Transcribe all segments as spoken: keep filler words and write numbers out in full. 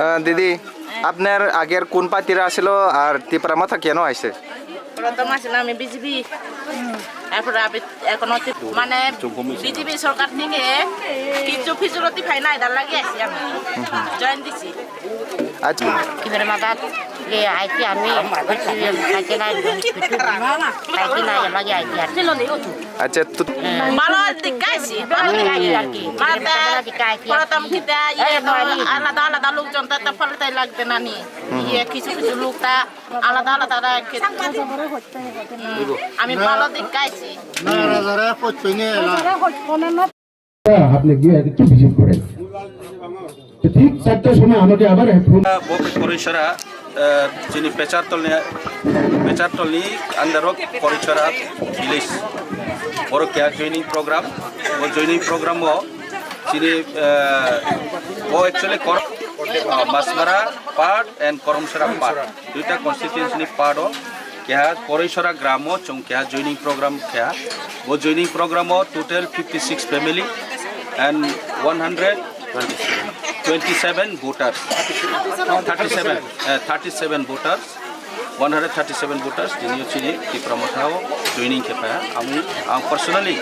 আহ, দিদি, আপনার আগের কোন পার্টিরা আসিল আর ত্রিপুরা মথা কেন আইছে? প্রথম আসিল আমি বিজেপি, তারপরে আমি এখন হচ্ছে মানে বিজেপি সরকার থেকে কিছু ফিজুলতি পাই না, এটার লাগে আসি আমি, জয়েন দিছি। আচ্ছা। Kibar madat, ye aiti ami, aiti na, aiti na, ye lagi aiti. আচ্ছা, তো ভালো দিক আছি, ভালো দিক আছি আর কি। মানে, প্রথম কিতা, ইয়ে, তো আলাদা আলাদা লোকজন তো, তো ফলে তাই লাগবে না নি। ইয়ে, কিছু কিছু লোক তা আলাদা আলাদা রাখে। হুম, আমি ভালো দিক আছি। আপনি গিয়ে একটু ভিজিট করেন। তো ঠিক চারটার সময় আমাকে আবার phone. Bo khe Korisora, eh, chini Pechartolni, Pechartolni under o Korisora village. Borok keha joining program, bo joining program o chini, eh, bo actually Kor-, Masmara part and Koromsora part. Duita constituency ni part o keha Korisora gram o chwng keha joining program keha. Bo joining program o total fifty six family and one hundred twenty seven voters. Thirty seven, eh, thirty seven voters, one hundred thirty seven voters, tini o chini Tipra Motha o joining khe phaiha. Ami, ang personally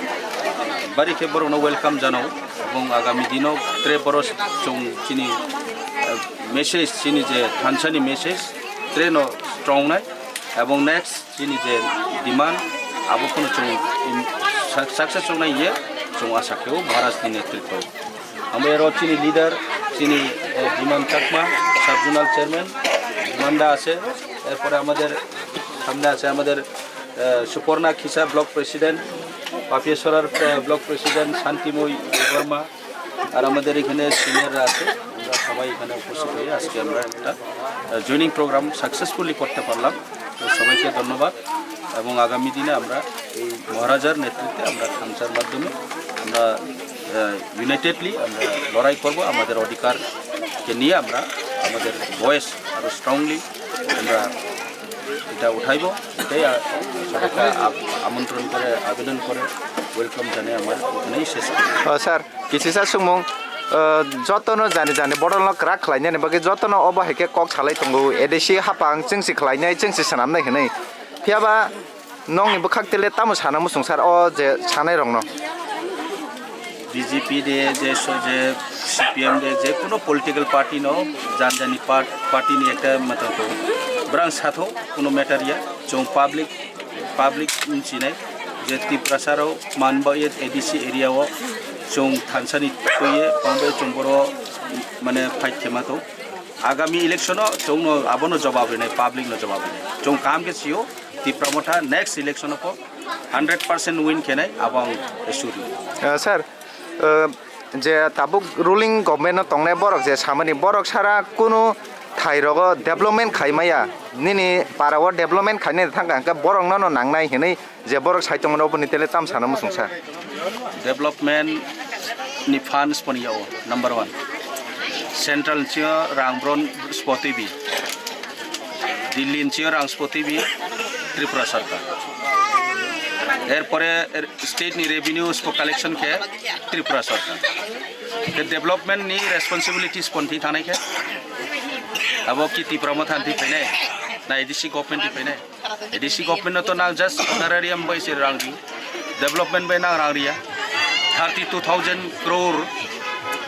bari khe borok no welcome janao. Ebong agami dino tre borok chwng chini, eh, message, chini je thansa ni message tre no strong nai. Ebong next chini je demand abo phano chwng, um, suc-, success wngnai hiye chwng asa khe o Maharaj ni netritwo. Ambai aro chini leader, chini, eh, Biman Chakma, sub zonal chairman, Biman da আছে, এরপরে আমাদের সামনে আছে আমাদের, আহ, সুপর্ণা Khisa block president, পাপিয়াছড়ার, আহ, block president শান্তিময় বর্মা, আর আমাদের এখানে সিনিয়ররা আছে, আমরা সবাই এখানে উপস্থিত হয়ে আজকে আমরা একটা, আহ, জয়েনিং প্রোগ্রাম সাকসেসফুলি করতে পারলাম। তো সবাইকে ধন্যবাদ এবং আগামী দিনে আমরা এই মহারাজার নেতৃত্বে আমরা থামসার মাধ্যমে আমরা, আহ, ইউনাইটেডলি আমরা লড়াই করব, আমাদের অধিকারকে নিয়ে আমরা আমাদের ভয়েস আরও স্ট্রংলি আমরা এটা উঠাইব। এটাই আ-, সবাইকে আ-, আমন্ত্রণ করে, আবেদন করে, ওয়েলকাম জানিয়ে আমার এখানেই শেষ করি। Sir, Kisisa swngmung, uh, jotono jani jani bodolno kwrak khlainani bagwi jotono obo hai khe kok salai tongo, A D C hapang chwngsi khlainai, chwngsi swnamnai hwnwi. Phiyaba nokni bwkhak tele tamo sana muchung sar o je sanairokno? B J P de, je so-, je C P M de, je kuno political party no, jan jani part-, party ni ekta matang tongo. Bwrang sathok, kuno matter ya, chwng public public wngchinai je Tiprasa rok manbai A D C area o chwng thansa ni twi ye manbai chwng boro mane fight khe ma tong. Agami election o chwng no abono jawab rinai, public no jawab rinai. Chwng kaham khe sio Tipra Motha next election o po hundred percent win khenai abo ang sure. Uh, sir, uh, je tabuk ruling government no tongnai borok je samani borok sara kunu thai rogo development khai maya, nini para o development khainai thangka hwnkhe borok nono nangnai hinwi je borok sai tongmani oboni tele tam sana muchungsa. Development ni funds poni yao number one. Central ni rang bron spoti bi. Delhi ni rang spoti bi Tripura sarkar. Erpore er-, state ni revenue spo collection khe Tripura sarkar. Ke development ni responsibilities pon thi thanai khe. Abo ki Tipra Motha thi phainai, na A D C government thi phainai. A D C government no to nang just honorarium bai se rang di. Development bai nang rang riya. Thirty two thousand crore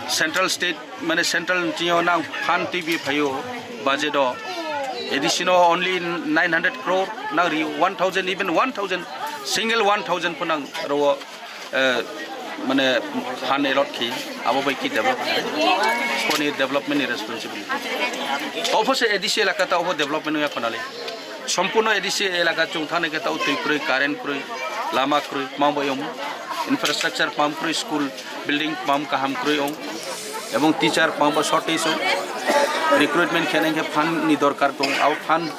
central state, mane central ni tio nang fund twi bi phaio budget o. A D C no only nine hundred crore nang ri, one thousand, even one thousand, single one thousand pho nang ro, eh, mane fund allot khi, abo bai ki develop khai. Sponi development ni responsibility. Office A D C elaka ta obo development ya khonale. Sompurno A D C elaka chwng thani khe tao twi kwrwi, current kwrwi, lama kwrwi, tma bai yong, infrastructure pam kwrwi, school building pam kaham kwrwi yong, ebong teacher pam bo shortage yong, recruitment khe nang khe fund ni dorkar tong, abo fund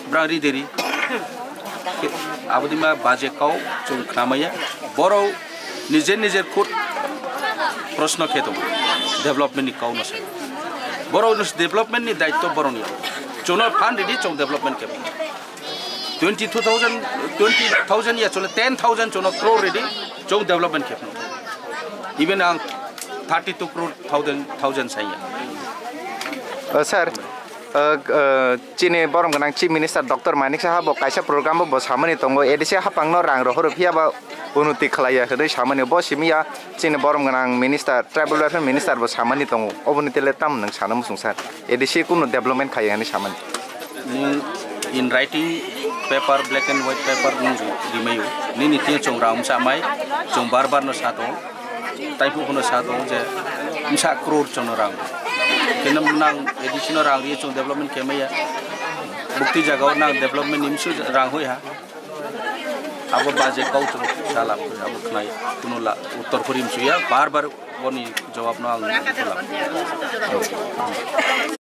bwrang ri deri. Abo dima baje kau chwng khnamaya, borok Nijer nijer khud proshno khe tongo, development ni kau no sai. Borok development ni daitto borok ni. Chwngno fund ridi chwng development khe. Twenty two thousand, twenty thousand ya chwngno ten thousand chwngno crore ridi chwng development khe. Even ang thirty two crore thousand, thousand saya. O sir, o, o, chini borom gwnang Chief Minister Doctor Manik Saha bo kaisa program bo, bo samani tongo, A D C hapangno rang rohoro phiya ba unnoti khlaiya hwnwi samani. Bo simiya chini borom gwnang minister, tribal welfare minister bo samani tongo. Oboni tele tam nwng sana muchung sir? A D C kunu development khaiya hwnwi samani. Nwng in writing paper, black and white paper nwng ri-, rimaio. Nini tino chwng rang msa mai, chwng bar bar no sa tongo. Taiphuk phano sa tongo je msa crore chwngno rang. Khe nang A D C no rang ri chwng development khe maya. Bukti jagao nang development ni msu rang hoi ha. Abo baje kau chwng sala abo khnai kuno la uttor khori msuya bar bar boni jawab no ang.